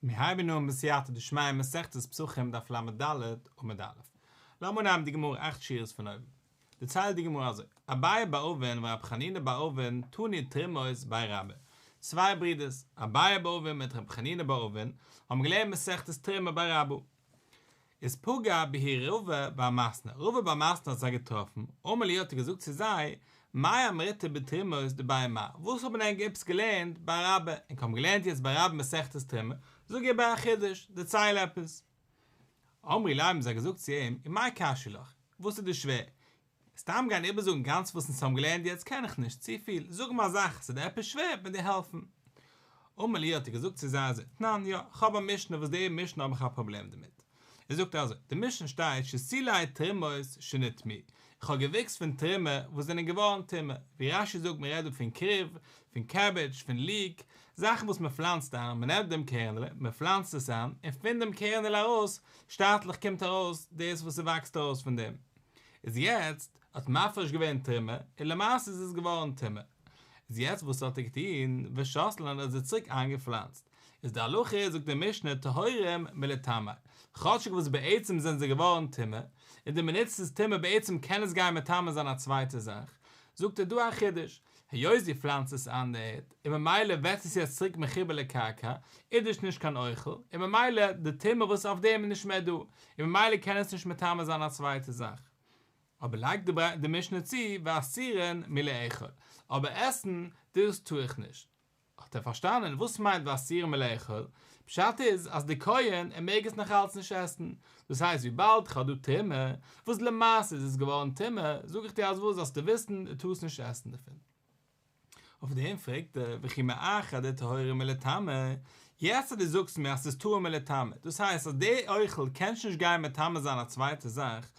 מיר הייבן אן בסייעתא דשמיא מסכת פסחים דף לד עמוד א'. לאמיר אנהייבן די גמרא אכט שורות פון אויבן. דערציילט די גמרא אזוי, אביי בר אבין ורב חנינא בר אבין תנו תרומות בי רבה, צוויי ברידערס, אביי בר אבין מיט רב חנינא בר אבין, האבן געלערנט מסכת תרומה ביי רבה. איז פגע בהו רבא בר מתנה, רבא בר מתנה האט זיי געטראפן, אמר להו האט ער געזאגט צו זיי, מאי אמריתו בתרומות דבי מר, וואס האבן ענק עפעס געלערנט ביי רבה, ענק האבן געלערנט יעצט ביי רבה מסכת תרומה, זאג איבער א חידוש, דערצייל עפעס. אמרי ליה האבן זיי געזאגט צו אים, ומאי קשיא לך, וואס איז דיר שווער, סתם גיין איבערזאגן גאנץ וואס אונז האבן געלערנט יעצט קען איך נישט, צופיל, זאג מיר א זאך, ס'איז דיר עפעס שווער, וועט מען דיר העלפן. אמר להו האט ער געזאגט צו זיי אזוי, תנן, יא, כ'האב א משנה וואס די משנה האב איך א פראבלעם דערמיט. ער זאגט אזוי, די משנה שטייט שתילי תרומות שנטמאו, איך האב געוויקס פון תרומה וואס זענען געווארן טמא, ווי רש"י זאגט מען רעדט דא פון כרוב, פון קעבעדזש, פון ליק, זאכן וואס מען פלאנצט איין, מען נעמט דעם קערנעלע, מען פלאנצט עס איין, און פון דעם קערנעלע ארויס, שטאטליך קומט ארויס דאס וואס ס'וואקסט ארויס פון דעם. איז יעצט האט מפריש געווען תרומה און למעשה איז עס געווארן טמא, איז יעצט וואס האט ער געטון, ושתלן האט זיי צוריק איינגעפלאנצט, איז די הלכה איז זאגט די משנה טהורים מלטמא, כאטשיג וואס בעצם זענען זיי געווארן טמא, און די מינוט ס'איז טמא בעצם קען עס גיין מטמא זיין א צווייטע זאך, זאגט ער דא א חידוש, היות דו פלאנצט עס איין אין די ערד, און ממילא ווערט עס יעצט צוריק מחובר לקרקע, איז דאס נישט קיין אוכל, און ממילא די טומאה וואס איז אויף דעם איז נישט מער דא, און ממילא קען עס נישט מטמא זיין א צווייטע זאך. אבער לייגט די משנה צו, ואסורין מלאכול, אבער עסן, דאס טאר איך נישט. האט ער פארשטאנען וואס מיינט ואסורין מלאכול, פשט איז אז די כהן ער מעג עס נאך אלץ נישט עסן, דאס הייסט וויבאלד כ'האב דא תרומה, וואס למעשה איז עס געווארן טמא, זאג איך דיר אז וואס זאלסטו וויסן דו טארסט נישט עסן דערפון. אויף דעם פרעגט ער, וכי מאחר דטהורין מלטמא, יעצט אז דו זאגסט מיר אז ס'איז טהור מלטמא, דאס הייסט אז די אוכל קען שוין נישט גיין מטמא זיין א צווייטע זאך,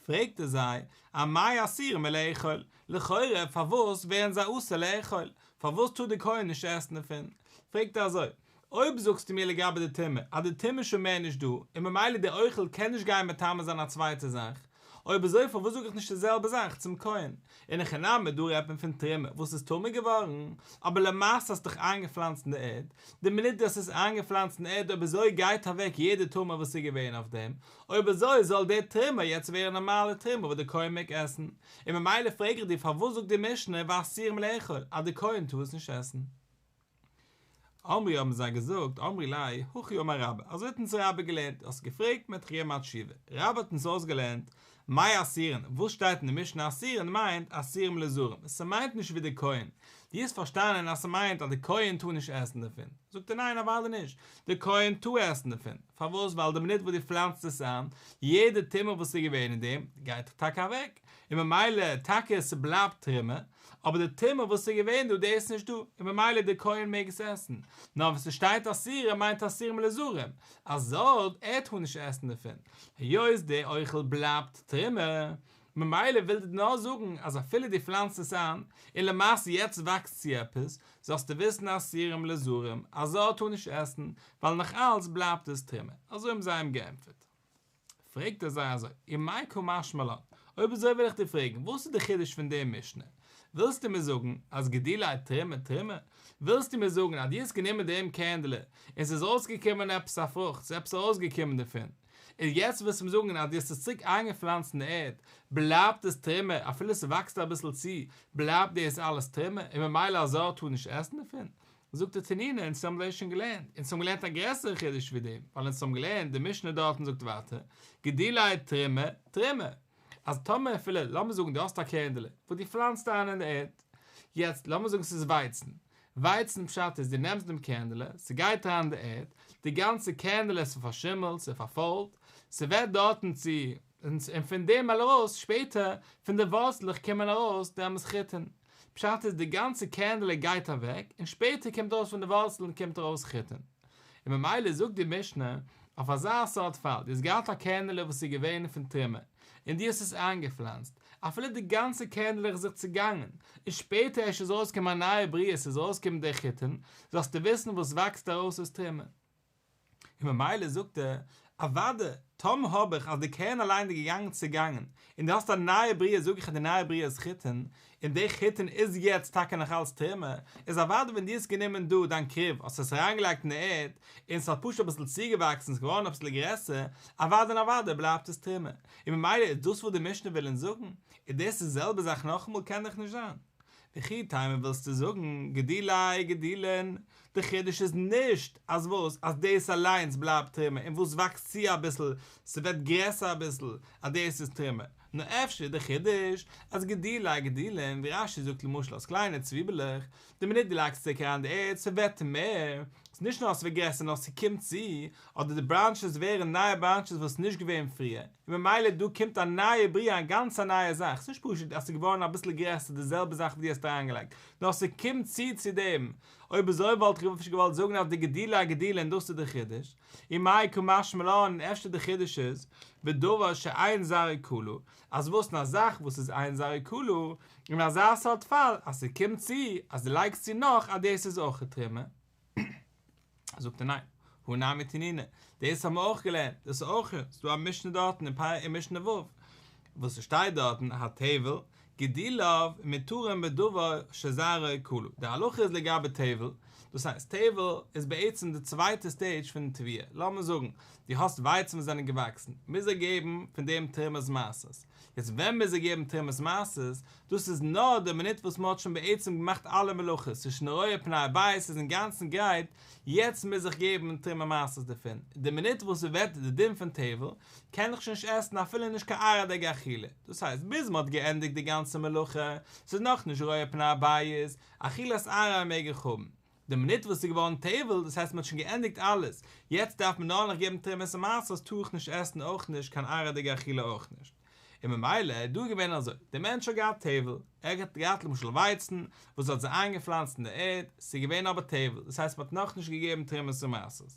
פרעגט ער זיי, אמאי אסורין מלאכול, לכאורה פארוואס ווערן זיי אסור לאכול, פארוואס טאר די כהן נישט עסן דערפון? פרעגט ער אזוי, אויב זאגסטו מיר לגבי די טומאה אז די טומאה איז שוין מער נישט דא, און ממילא די אוכל קען נישט גיין מטמא זיין א צווייטע זאך, אויב אזוי פארוואס זאג איך נישט די זעלבע זאך צום כהן? אין הכי נמי דא רעדט מען פון תרומה וואס איז טמא געווארן, אבער למעשה האסט דאך איינגעפלאנצט אין די ערד, די מינוט דו האסט עס איינגעפלאנצט אין ערד אויב אזוי גייט אוועק יעדע טומאה וואס איז געווען אויף דעם, אויב אזוי זאל די תרומה יעצט ווערן נארמאלע תרומה וואס די כהן מעג עסן, און ממילא פרעג איך דיר פארוואס זאגט די משנה ואסורים מלאכול אז די כהן טאר עס נישט עסן? אמרי האבן זיי געזאגט, אמרי ליה, הכי אמר רבה, אזוי האט אונז רבה געלערנט, האסט געפרעגט מ'וועט דיך געבן א תשובה, רבה האט אונז אויסגעלערנט, מאי אסורין, וואס שטייט אין די משנה אסורין מיינט אסורים לזרים, ס'מיינט נישט ווי די כהן, דו האסט פארשטאנען אז ס'מיינט אז די כהן טאר נישט עסן דערפון, זאגט ער ניין אוודאי נישט, די כהן טאר עסן דערפון, פארוואס ווייל די מינוט וואס דו פלאנצט עס איין, יעדע טומאה וואס איז געווען אין דעם, גייט טאקע אוועק, און ממילא טאקע ס'בלייבט תרומה, אבער די טומאה וואס איז געווען דא די איז נישט דא, און ממילא די כהן מעג עס עסן, נאר ווען ס'שטייט אסורים מיינט אסורים לזרים, א זר ער טאר נישט עסן דערפון, היות די אוכל בלייבט תרומה, ממילא וויל דיר נאר זאגן אז אפילו דו פלאנצט עס איין, און למעשה יעצט וואקסט צו עפעס, זאלסטו וויסן אסורים לזרים, א זר טאר נישט עסן, ווייל נאך אלץ בלייבט עס תרומה, אזוי האבן זיי אים געענטפערט. פרעגט ער זיי אזוי, ומאי קא משמע לן, אויב אזוי וויל איך דיר פרעגן, וואס איז די חידוש פון די משנה? ווילסטו מיר זאגן אז גידולי תרומה תרומה? ווילסטו מיר זאגן אז דו האסט גענומען דעם קערנדעלע און ס'איז ארויסגעקומען עפעס א פרוכט, ס'איז עפעס ארויסגעקומען דערפון, און יעצט ווילסטו מיר זאגן אז דו האסט עס צוריק איינגעפלאנצט אין די ערד, בלייבט עס תרומה, אפילו ס'וואקסט אביסל צו, בלייבט דאס אלעס תרומה, און ממילא א זר טאר נישט עסן דערפון? זאגט ער תנינא, אונז האבן דאס שוין געלערנט, אונז האבן געלערנט א גרעסערע חידוש ווי דעם, ווייל אונז האבן געלערנט, די משנה דארטן זאגט ווייטער, גידולי תרומה, תרומה, אז טאמער אפילו, לאמיר זאגן דו האסט א קערנדעלע, וואס דו פלאנצט איין אין די ערד, יעצט לאמיר זאגן ס'איז ווייצן, ווייצן פשט איז דו נעמסט דעם קערנדעלע, ס'גייט אריין אין די ערד, די גאנצע קערנדעלע איז פארשימלט, ס'איז פארפוילט, ס'ווערט דארטן צו, און פון דעם ארויס שפעטער, פון די ווארצלעך קומען ארויס דעמאלס חיטין. פשט איז די גאנצע קערנדעלע גייט אוועק און שפעטער קומט ארויס פון די ווארצלן קומט ארויס חיטין. און ממילא זאגט די משנה אויף אזא סארט פאל, דו האסט געהאט א קערנדעלע וואס איז געווען פון תרומה און דו האסט עס איינגעפלאנצט, אפילו די גאנצע קערנדעלע איז זיך צעגאנגען און שפעטער ערשט איז ארויסגעקומען א נייע בריאה ס'איז ארויסגעקומען די חיטין, זאלסטו וויסן וואס וואקסט ארויס איז תרומה. און ממילא זאגט ער, אוודאי. טאמער האב איך אז די קרן אליין איז געגאנגען צעגאנגען, און דו האסט א נייע בריאה זאג איך אז די נייע בריאה איז חיטין, און די חיטין איז יעצט טאקע נאך אלץ תרומה, איז אוודאי ווען דו האסט גענומען דא דיין כרוב האסט עס אריינגעלייגט אין די ערד, און ס'האט פשוט אביסל צוגעוואקסן ס'איז געווארן אביסל גרעסער, אוודאי און אוודאי בלייבט עס תרומה, און ממילא איז דאס וואס די משנה וויל אונז זאגן, איז דאס די זעלבע זאך נאכאמאל קען דאך נישט זיין. וכי תימא ווילסטו זאגן גידולי גידולין, די חידוש איז נישט אז וואס אז דאס אליינס בלייבט תרומה און וואס וואקסט צו אביסל ס'ווערט גרעסער אביסל אז דאס איז תרומה, נאר אפשר איז די חידוש אז גידולי גידולין ווי רש"י זאגט למשל אז קליינע צוויבעלעך די מינוט דו לייגסט צוריק אריין די ערד ס'ווערט מער, ס'איז נישט נאר אז ס'ווערט גרעסער נאר ס'קומט צו, אדער די בראנטשעס ווערן נייע בראנטשעס וואס איז נישט געווען פריער. און ממילא דא קומט א נייע בריאה א גאנץ א נייע זאך, ס'נישט פשוט אז ס'איז געווארן אביסל גרעסער די זעלבע זאך וואס דו האסט אריינגעלייגט, נאר ס'קומט צו צו דעם, אויב אזוי וואלט איך אפשר געוואלט זאגן אז די גידולי גידולין דאס איז די חידוש, ומאי קא משמע לן און אפשר די חידוש איז, בדבר שאין זרעו כלה, אז וואס אין א זאך וואס איז אין זרעו כלה, אין אזא סארט פאל אז ס'קומט צו אז דו לייגסט צו נאך אז דאס איז אויך תרומה. זאגט ער ניין, הא נמי תנינא, דאס האבן מיר אויך געלערנט, דאס איז אויך, ס'איז דא א משנה דארטן אין פר' אין משנה ו', וואס ס'שטייט דארטן הטבל, גידוליו מותרים בדבר שזרעו כלה, די הלכה איז לגבי טבל, דאס הייסט טבל איז בעצם די צווייטע סטעידזש פון תבואה, לאמיר זאגן דו האסט ווייצן וואס זענען געוואקסן, מוז ער געבן פון דעם תרומת מעשרות, יעצט ווען מוז ער געבן תרומת מעשרות, דאס איז נאר די מינוט וואס מען האט שוין בעצם געמאכט אלע מלאכות, ס'איז שוין רואה פני הבית, ס'איז אינגאנצן גרייט, יעצט מוז איך געבן תרומה מעשרות דערפון, די מינוט וואס ס'ווערט די דין פון טבל, קען איך שוין נישט עסן אפילו נישט קיין עראי'דיגע אכילה, דאס הייסט ביז מען האט געענדיגט די גאנצע מלאכה, ס'איז נאכנישט רואה פני הבית, אכילת עראי מעג איך האבן. די מינוט וואס ס'איז געווארן טבל, דאס הייסט מ'האט שוין געענדיגט אלעס, יעצט דארף מען נאר נאך געבן תרומות און מעשרות, טאר איך נישט עסן אויך נישט, קיין עראי'דיגע אכילה אויך נישט. און ממילא איז דא געווען אזוי, דער מענטש האט געהאט טבל, ער האט געהאט למשל ווייצן, וואס ער האט זיי איינגעפלאנצט אין די ערד, ס'איז געווען אבער טבל, דאס הייסט מ'האט נאכנישט געגעבן תרומות און מעשרות.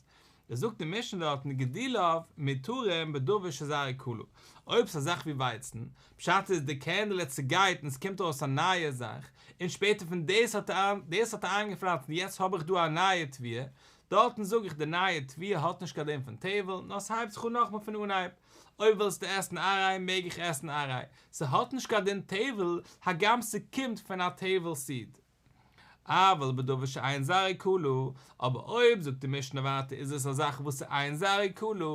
עס זאגט די משנה דארטן גידוליו מותרים בדבר שזרעו כלה, אויב ס'איז א זאך ווי ווייצן, פשט איז די קערנדעלע צעגייט און ס'קומט ארויס א נייע זאך, און שפעטער פון דאס האט ער דאס האט ער איינגעפלאנצט און יעצט האב איך דא א נייע תבואה, דארטן זאג איך די נייע תבואה האט נישט קיין דין פון טבל, נאר ס'הייבט זיך אן נאכמאל פון אנהייב, אויב ווילסטו עסן עראי מעג איך עסן עראי, ס'האט נישט קיין דין טבל הגם ס'קומט פון א טבל סיד. אבל בדבר שאין זרעו כלה, אבער אויב זאגט די משנה ווייטער איז עס א זאך וואס איז אין זרעו כלה,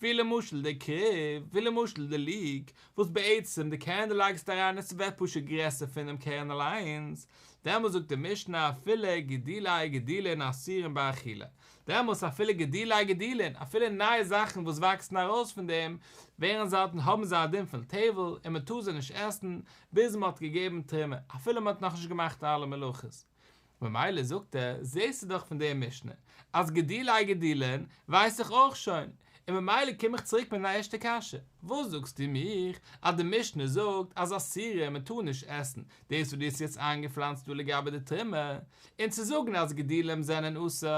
ווי למשל די כרוב, ווי למשל די ליק, וואס בעצם די קערנדל לייגסטו אריין און ס'ווערט פשוט גרעסער פונעם קערן אליינס, דעמאלס זאגט די משנה אפילו גידולי גידולין אסורים באכילה, דעמאלס אפילו גידולי גידולין, אפילו נייע זאכן וואס וואקסן ארויס פון דעם, ווערן זיי האבן זיי א דין פון טבל און מען טאר זיי נישט עסן, ביז מען האט געגעבן תרומה, אפילו מען האט נאכנישט געמאכט אלע מלאכות. ממילא זאגט ער, זעסטו דאך פון די משנה, אז גידולי גידולין ווייס איך אויך שוין, און ממילא קום איך צוריק מיט מיין ערשטע קשיא, וואס זאגסטו מיך אז די משנה זאגט אז אסורים מען טאר נישט עסן דאס וואס דו האסט יעצט איינגעפלאנצט דא לגבי די תרומה, און צו זאגן אז גידולים זענען אסור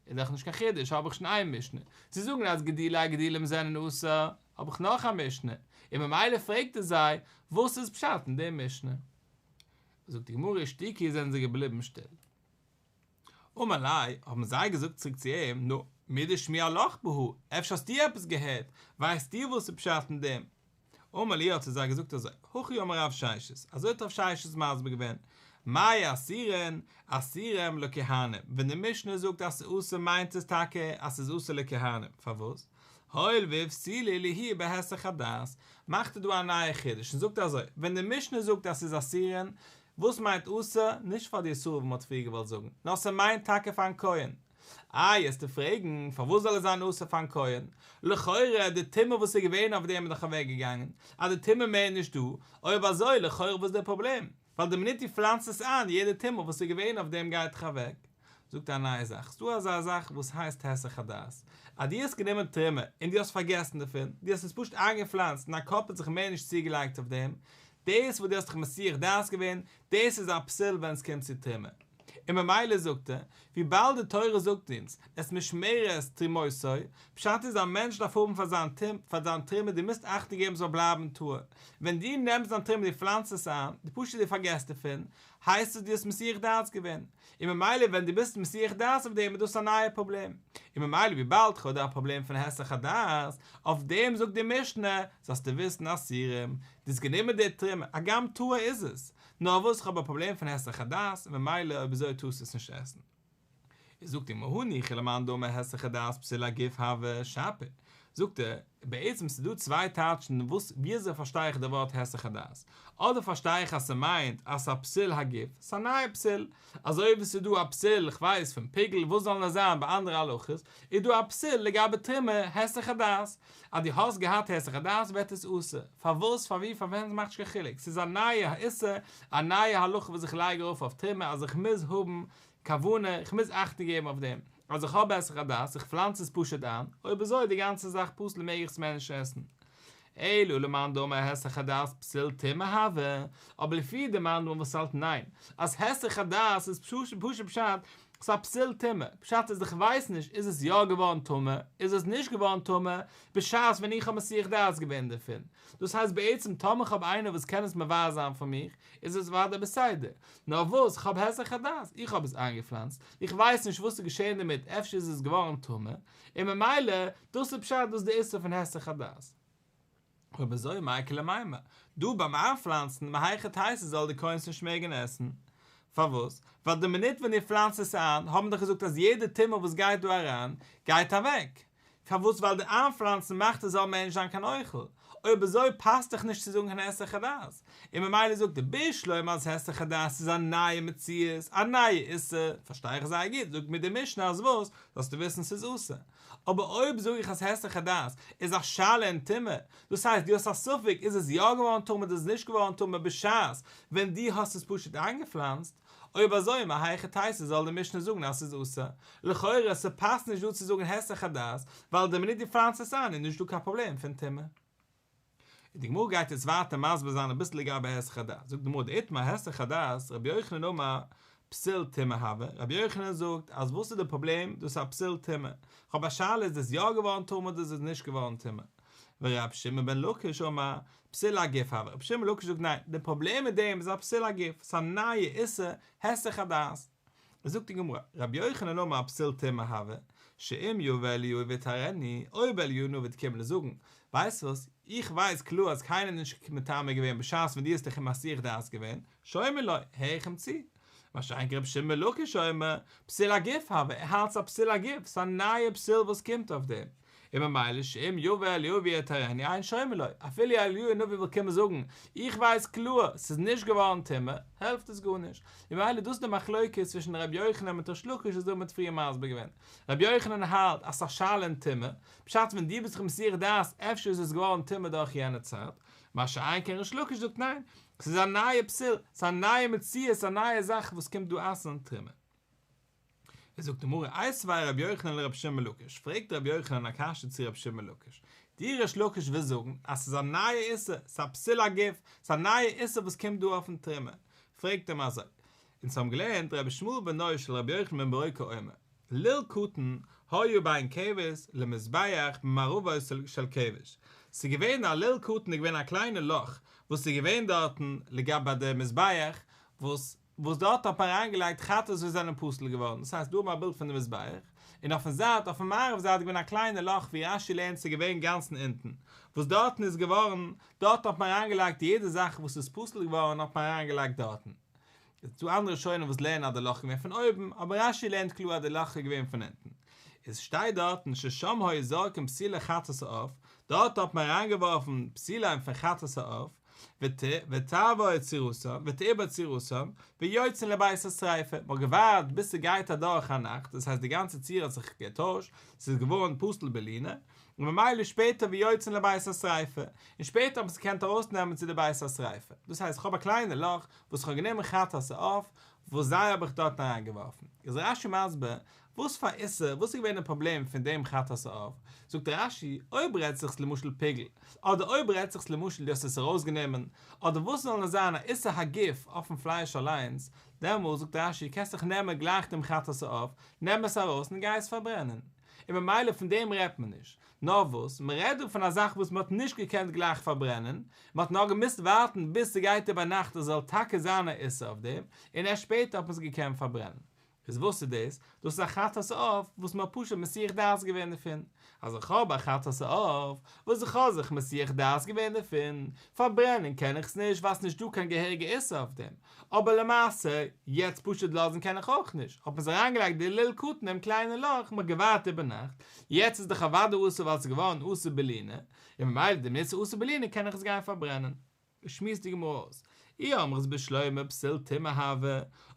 איז דאך נישט קיין חידוש, האב איך שוין איין משנה, צו זאגן אז גידולי גידולים זענען אסור, האב איך נאך א משנה, און ממילא פרעגט ער זיי, וואס איז פשט אין די משנה? זאגט די גמרא אישתיקו זענען זיי געבליבן שטיל. אמר ליה, האבן זיי געזאגט צוריק צו אים, נו, מדשמיע לך בהא, אפשר האסטו עפעס געהערט, ווייסטו וואס איז פשט אין דעם? אמר להו האט ער זיי געזאגט אזוי, הכי אמר רב ששת, אזוי האט רב ששת מסביר געווען, מאי אסורין, אסורים לכהנים, ווען די משנה זאגט אז ס'איז אסור מיינט עס טאקע אז ס'איז אסור לכהנים, פארוואס? הואיל ואיפסילו להו בהיסח הדעת, מאכט ער דא א נייע חידוש און זאגט אזוי, ווען די משנה זאגט אז ס'איז אסורין, וואס מיינט אסור? נישט פאר די ישראל ווי מ'האט פריער געוואלט זאגן, נאר ס'מיינט טאקע פארן כהן. איי וועסטו פרעגן פארוואס זאל עס זיין אסור פארן כהן? לכאורה די טומאה וואס איז געווען אויף דעם איז דאך אוועק געגאנגען, אז די טומאה מער נישט דא, אויב אזוי לכאורה וואס איז דער פראבלעם? ווייל די מינוט דו פלאנצט עס איין יעדע טומאה וואס איז געווען אויף דעם גייט דאך אוועק. זאגט ער א נייע זאך, ס'דא אזא זאך וואס הייסט היסח הדעת, אז דו האסט גענומען תרומה און דו האסט פארגעסן דערפון, דו האסט עס פשוט איינגעפלאנצט און דיין קאפ האט זיך מער נישט צוגעלייגט אויף דעם, דאס וואס דו האסט דיך מסיח דעת געווען, דאס איז א פסול ווען עס קומט צו תרומה. און ממילא זאגט ער, וויבאלד די תורה זאגט אונז, את משמרת תרומותי, פשט איז א מענטש דארף האבן פאר זיין פאר זיין תרומה דו מוזט אכטונג געבן ס'זאל בלייבן טהור, ווען דו נעמסט דיין תרומה דו פלאנצט עס איין, דו פשוט דו פארגעסט דערפון, הייסט עס דו האסט מסיח דעת געווען, און ממילא ווען דו ביסט מסיח דעת אויף דעם איז דאס א נייע פראבלעם, און ממילא וויבאלד כ'האב דא א פראבלעם פון היסח הדעת, אויף דעם זאגט די משנה, זאלסטו וויסן אסורים, דו האסט גענומען די תרומה, הגם טהור איז עס, נאר וואס כ'האב א פראבלעם פון היסח הדעת, און ממילא אויב אזוי טארסטו עס נישט עסן. איז זאגט די גמרא הניחא למאן דאמר היסח הדעת פסול הגוף הוי שפיר, זאגט ער, בעצם ס'איז דא צוויי טייטשן וואס ווי אזוי פארשטיי איך די ווארט היסח הדעת, אדער פארשטיי איך אז ס'מיינט אז ס'איז א פסול הגוף, ס'איז א נייע פסול, אזוי ווי ס'איז דא א פסול כ'ווייס פון פיגול וואס זאל נאר זיין ביי אנדערע הלכות, איז דא א פסול לגבי תרומה היסח הדעת, אז דו האסט געהאט היסח הדעת ווערט עס אסור, פארוואס פארווי פארווען ס'מאכט נישט קיין חילוק, ס'איז א נייע איסור, א נייע הלכה וואס איך לייג ארויף אויף תרומה אז איך מוז האבן כוונה, איך מוז אכטונג געבן אויף דעם אז איך האב היסח הדעת, איך פלאנץ עס פשוט איין, אויב אזוי איז די גאנצע זאך פסול מעג איך עס מער נישט עסן. אלא למאן דאמר היסח הדעת פסול טומאה הוי, אבער לפי די מאן דאמר וואס האלט ניין, אז היסח הדעת איז פשוט פשט, ס'איז א פסול טומאה, פשט איז איך ווייס נישט איז עס יא געווארן טמא, איז עס נישט געווארן טמא, בשעת ווען איך האב מסיח דעת געווען דערפון, דאס הייסט בעצם טאמער איך האב איינער וואס קען עס מבאר זיין פאר מיך, איז עס אוודאי בסדר, נאר וואס, כ'האב היסח הדעת, איך האב עס איינגעפלאנצט, איך ווייס נישט וואס איז געשען דערמיט, אפשר איז עס געווארן טמא, און ממילא, דאס איז פשט, דאס איז די איסור פון היסח הדעת. אויב אזוי מאי איכא למימר, דא ביים איינפלאנצן, מהיכי תיתי זאל די כהן עס נישט מעגן עסן? פארוואס? ווייל די מינוט ווען דו פלאנצט עס איין, האבן דאך געזאגט אז יעדע טומאה וואס גייט דא אריין, גייט אוועק. פארוואס ווייל די איינפלאנצן מאכט עס זאל מער נישט זיין קיין אוכל, אויב אזוי פאסט דאך נישט צו זאגן קיין היסח הדעת, און ממילא זאגט ער בשלמא אז היסח הדעת איז א נייע מציאות, א נייע איסור, פארשטיי איך זייער גוט, זאגט מיר די משנה אז וואס, זאלסטו וויסן ס'איז אסור, אבער אויב זאג איך אז היסח הדעת איז א שאלה אין טומאה, דאס הייסט דו האסט א ספק איז עס יא געווארן טמא אדער איז עס נישט געווארן טמא בשעת ווען דו האסט עס פשוט איינגעפלאנצט, אויב אזוי מהיכי תיתי זאל די משנה זאגן אז ס'איז אסור? לכאורה ס'פאסט נישט דא צו זאגן היסח הדעת, ווייל די מינוט דו פלאנצט עס איין איז נישט דא קיין פראבלעם פון טומאה. און די גמרא גייט יעצט ווייטער מסביר זיין אביסל לגבי היסח הדעת, זאגט די גמרא דאיתמר היסח הדעת, רבי יוחנן אמר פסול טומאה הוי, רבי יוחנן זאגט אז וואס איז די פראבלעם, דאס איז א פסול טומאה, כ'האב א שאלה איז עס יא געווארן טמא אדער איז עס נישט געווארן טמא, ורבי שמעון בן לקיש אמר פסול הגוף הוי, רבי שמעון בן לקיש זאגט ניין, די פראבלעם מיט דעם איז א פסול הגוף, ס'איז א נייע איסור היסח הדעת. זאגט די גמרא, רבי יוחנן אמר פסול טומאה הוי, שאם יבא אליהו ויטהרנו, אויב אליהו הנביא וועט קומען און זאגן, ווייסט וואס, איך ווייס קלאר אז קיינער איז נישט מטמא געווען בשעת ווען דו האסט דיך מסיח דעת געווען, שומעין לו, הער איך אים צו. מה שאין כן רבי שמעון בן לקיש אומר, פסול הגוף הוי, ער האלט ס'איז א פסול הגוף, ס'איז א נייע פסול וואס קומט אויף דעם. און ממילא שאם יבא אליהו ויטהרנו אין שומעין לו, אפילו אליהו הנביא וויל קומען זאגן, איך ווייס קלאר, ס'איז נישט געווארן טמא, העלפט עס גארנישט. און ממילא דאס איז די מחלוקת צווישן ר' יוחנן מיט ריש לקיש וואס דא האט מען פריער מסביר געווען. ר' יוחנן האלט אז ס'איז א שאלה אין טומאה, פשט ווען דו ביסט זיך מסיח דעת אפשר איז עס געווארן טמא דורך יענע צייט, מה שאין כן ריש לקיש זאגט ניין, ס'איז א נייע פסול, ס'איז א נייע מציאות, א נייע זאך וואס קומט דא אסר'ן תרומה. איז זאגט די גמרא, איתיביה רבי יוחנן לרבי שמעון בן לקיש, פרעגט רבי יוחנן א קשיא צו רבי שמעון בן לקיש, דו ריש לקיש ווילסט זאגן אז ס'איז א נייע איסור, ס'איז א פסול הגוף, ס'איז א נייע איסור וואס קומט דא אויפן תרומה, פרעגט אים אזוי, אונז האבן געלערנט רבי ישמעאל בנו של רבי יוחנן בן ברוקה אומר, לול קטן היה בין כבש למזבח במערבו של כבש, ס'איז געווען א לול קטן איז געווען א קליינע לאך וואס איז געווען דארטן לגבי די מזבח וואס וואס דארט האט מען אריינגעלייגט חטאות וואס זענען פסול געווארן, דאס הייסט דא האבן מיר א בילד פון די מזבח, און אויפן זייט אויפן מערב זייט איז געווען א קליינע לאך ווי רש"י לערנט ס'איז געווען גאנצן אונטן, וואס דארטן איז געווארן, דארט האט מען אריינגעלייגט יעדע זאך וואס איז פסול געווארן האט מען אריינגעלייגט דארטן. עס איז דא אנדערע ראשונים וואס לערנען אז די לאך איז געווען פון אויבן, אבער רש"י לערנט קלאר אז די לאך איז געווען פון אונטן. עס שטייט דארטן ששם היו זורקים פסולי חטאת העוף, דארט האט מען אריינגעווארפן פסולים פון חטאת העוף, ותעבור צורתם, ותעובר צורתם, ויוצאין לבית השריפה, מען האט געווארט ביז ס'גייט אדורך א נאכט, דאס הייסט די גאנצע צורה האט זיך געטוישט, ס'איז געווארן פסול בלינה, און ממילא שפעטער ויוצאין לבית השריפה, און שפעטער האט מען עס געקענט ארויסנעמען צו די בית השריפה, דאס הייסט כ'האב א קליינע לאך וואס כ'האב גענומען חטאת העוף, וואס זיי האב איך דארטן אריינגעווארפן, איז רש"י מסביר. וואס פאר איסור, וואס איז געווען די פראבלעם פון דעם חטאת העוף? זאגט רש"י, אויב רעדט זיך למשל פיגול, אדער אויב רעדט זיך למשל דו האסט עס ארויסגענומען, אדער וואס זאל נאר זיין א איסור הגוף אויפן פלייש אליינס, דעמאלס זאגט רש"י קענסט דאך נעמען גלייך דעם חטאת העוף, נעם עס ארויס און גיי עס פארברענען. און ממילא פון דעם רעדט מען נישט. נאר וואס, מען רעדט דא פון א זאך וואס מען האט נישט געקענט גלייך פארברענען, מען האט נאר געמוזט ווארטן ביז ס'גייט איבער נאכט עס זאל טאקע זיין א איסור אויף דעם, און ערשט שפעטער האט מען עס געקענט פארברענען. איז וואס איז דאס? דאס איז א חטאת העוף וואס מען האט פשוט מסיח דעת געווען דערפון. אז איך האב א חטאת העוף וואס איך האב זיך מסיח דעת געווען דערפון, פארברענען קען איך עס נישט ווייל ס'נישט דא קיין געהעריגע איסור אויף דעם, אבער למעשה יעצט פשוט לאזן קען איך אויך נישט, האט מען עס אריינגעלייגט די לול קטן אינעם קליינע לאך, מען האט געווארט איבער נאכט, יעצט איז דאך אוודאי אסור ווייל ס'איז געווארן אסור בלינה, און ממילא די מינוט ס'איז אסור בלינה קען איך עס גיין פארברענען. שמועסט די גמרא אויס, אי אמרת בשלמא פסול טומאה הוי,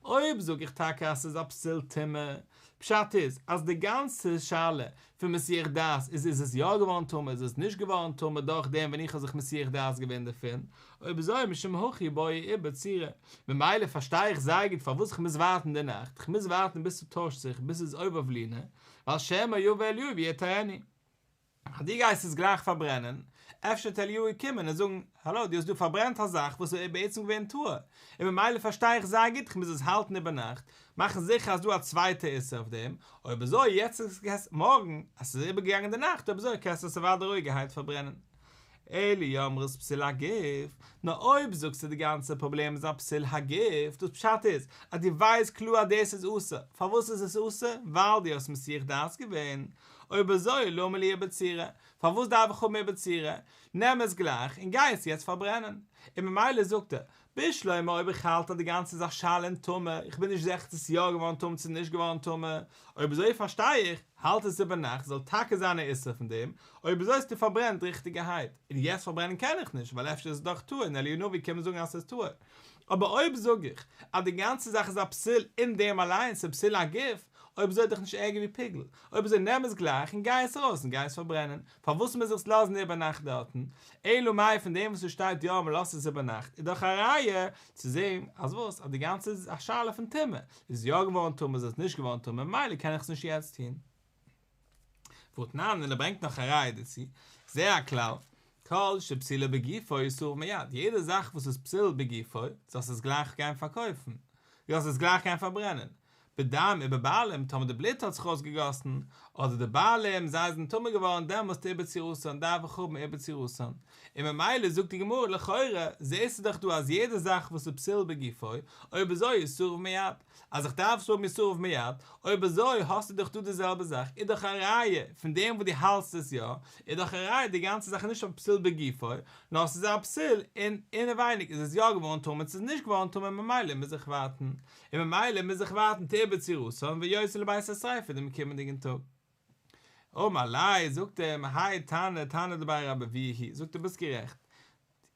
אויב זאג איך טאקע אז ס'איז א פסול טומאה, פשט איז אז די גאנצע שאלה פון מסיח דעת איז איז עס יא געווארן טמא איז עס נישט געווארן טמא דורך דעם ווען איך האב זיך מסיח דעת געווען דערפון, אויב אזוי משום הכי בעי עיבור צורה, ממילא פארשטיי איך זייער גוט פארוואס איך מוז ווארטן די נאכט, איך מוז ווארטן ביז ס'טוישט זיך ביז ס'איז עובר אויף לינה, ווייל שמא יבא אליהו ויטהרנו. אז דו גייסט עס גלייך פארברענען, אפשר וועט אליהו קומען און זאגן, האלא, דו האסט דא פארברענט א זאך וואס איז בעצם געווען טהור, און ממילא פארשטיי איך זייער גוט איך מוז עס האלטן איבער נאכט, מאכן זיכער אז דא א צווייטע איסור אויף דעם, אויב אזוי יעצט איז מארגן, אז ס'איז איבערגעגאנגען די נאכט, אויב אזוי קענסטו עס אוודאי רואיגערהייט פארברענען. אלא אי אמרת פסול הגוף, נאר אויב זאגסטו די גאנצע פראבלעם איז א פסול הגוף, דאס פשט איז אז דו ווייסט קלאר אז דאס איז אסור, פארוואס איז עס אסור? ווייל דו האסט מסיח דעת געווען, אויב אזוי למה לי עיבור צורה, פארוואס דארף איך האבן עיבור צורה? נעם עס גלייך און גיי עס יעצט פארברענען. און ממילא זאגט ער, בשלמא אויב איך האלט אז די גאנצע איז א שאלה אין טומאה, איך בין נישט זיכער צו עס איז יא געווארן טמא צו נישט געווארן טמא, אויב אזוי פארשטיי איך, האלט עס איבער נאכט זאל טאקע זיין א איסור פון דעם, אויב אזוי האסטו פארברענט ריכטיגערהייט, און יעצט פארברענען קען איך נישט ווייל אפשר איז עס דאך טהור און אליהו הנביא קומען זאגן אז עס איז טהור. אבער אויב זאג איך אז די גאנצע זאך איז א פסול אין דעם אליין, ס'איז פסול הגוף, אויב אזוי איז דאך נישט ערגער ווי פיגול, אויב אזוי נעם עס גלייך און גיי עס ארויס און גיי עס פארברענען, פארוואס מוז איך עס לאזן איבער נאכט דארטן? אלא מאי פון דעם וואס עס שטייט יא מען לאזט עס איבער נאכט איז דאך א ראיה צו זען אז וואס? אז די גאנצע איז א שאלה פון טומאה, איז יא געווארן טמא איז עס נישט געווארן טמא ממילא קען איך עס נישט יעצט טון. והתנן און ער ברענגט נאך א ראיה דערצו, זה הכלל, כל שפסולו בגופו ישרף מיד, יעדע זאך וואס איז פסול בגופו, זאלסט עס גלייך גיין פארקויפן, זאלסט עס גלייך גיין פארברענען, בדם ובבעלים, טאמער די בלוט האט זיך אויסגעגאסן, אדער די בעלים, זיי זענען טמא געווארן, דעמאלס תעובר צורתן, דארף איך האבן עיבור צורתן. און ממילא זאגט די גמרא, לכאורה, זעסטו דאך דא אז יעדע זאך וואס איז פסול בגופו, אויב אזוי ישרף מיד. אז איך דארף עס האבן ישרף מיד, אויב אזוי האסטו דאך דא די זעלבע זאך, איז דאך א ראיה פון דעם וואס דו האלטסט עס יא, איז דאך א ראיה די גאנצע זאך איז נישט א פסול בגופו, נאר עס איז א פסול אין אינעווייניג איז עס יא געווארן טמא צו עס איז נישט געווארן טמא ממילא מוז איך ווארטן, און ממילא מוז איך ווארטן תעובר צורתן ויוצא לבית השריפה דעם קומענדיגן טאג. אמר ליה, זאגט אים, האי תנא תנא דבי רבי אבהו היא, זאגט ער ביסט גערעכט,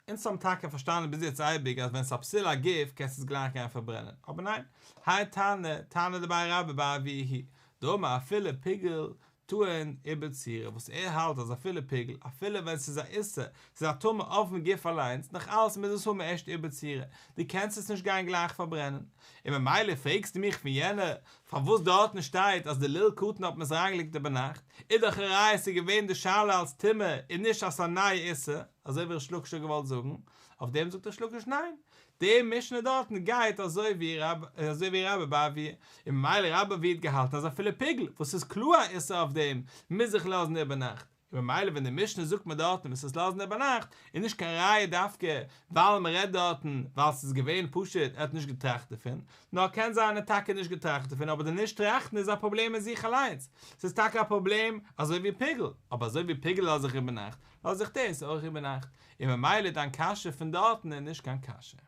אונז האבן טאקע פארשטאנען ביז יעצט אייביג אז ווען ס'איז א פסול הגוף קענסטו עס גלייך גיין פארברענען, אבער ניין, האי תנא, תנא דבי רבה בר אבוה היא, דאמר אפילו פיגול טעון עיבור צורה, וואס ער האלט אז אפילו פיגול, אפילו ווען ס'איז א איסור, ס'איז א טומאה אויפן גוף אליינס, נאך אלס מוז עס האבן ערשט עיבור צורה, דו קענסט עס נישט גיין גלייך פארברענען. און ממילא פרעגסטו מיך פון יענע פארוואס דארטן שטייט אז די לול קטן האט מען עס אריינגעלייגט איבערנאכט, איז דאך א ראיה ס'איז געווען די שאלה אלס טומאה און נישט אלס א נייע איסור, אזוי ווי ריש לקיש האט געוואלט זאגן, אויף דעם זאגט ריש לקיש ניין, די משנה דארטן גייט אזוי ווי אזוי ווי רבה בר אבוה, און ממילא רבה בר אבוה האט געהאלטן אז אפילו פיגול וואס איז קלאר א איסור אויף דעם מוז איך לאזן איבערנאכט, און ממילא ווען די משנה זאגט מיר דארטן מוזט עס לאזן איבערנאכט, איז נישט קיין ראיה דווקא ווייל מען רעדט דארטן ווייל ס'איז געווען פשוט ער האט נישט געטראכט דערפון, נאר קען זיין ער האט טאקע נישט געטראכט דערפון אבער די נישט טראכטן איז א פראבלעם אין זיך אליינס, ס'איז טאקע א פראבלעם אזוי ווי פיגול, אבער אזוי ווי פיגול לאז איך איבערנאכט, לאז איך דאס אויך איבערנאכט, און ממילא דיין קשיא פון דארטן איז נישט קיין קשיא.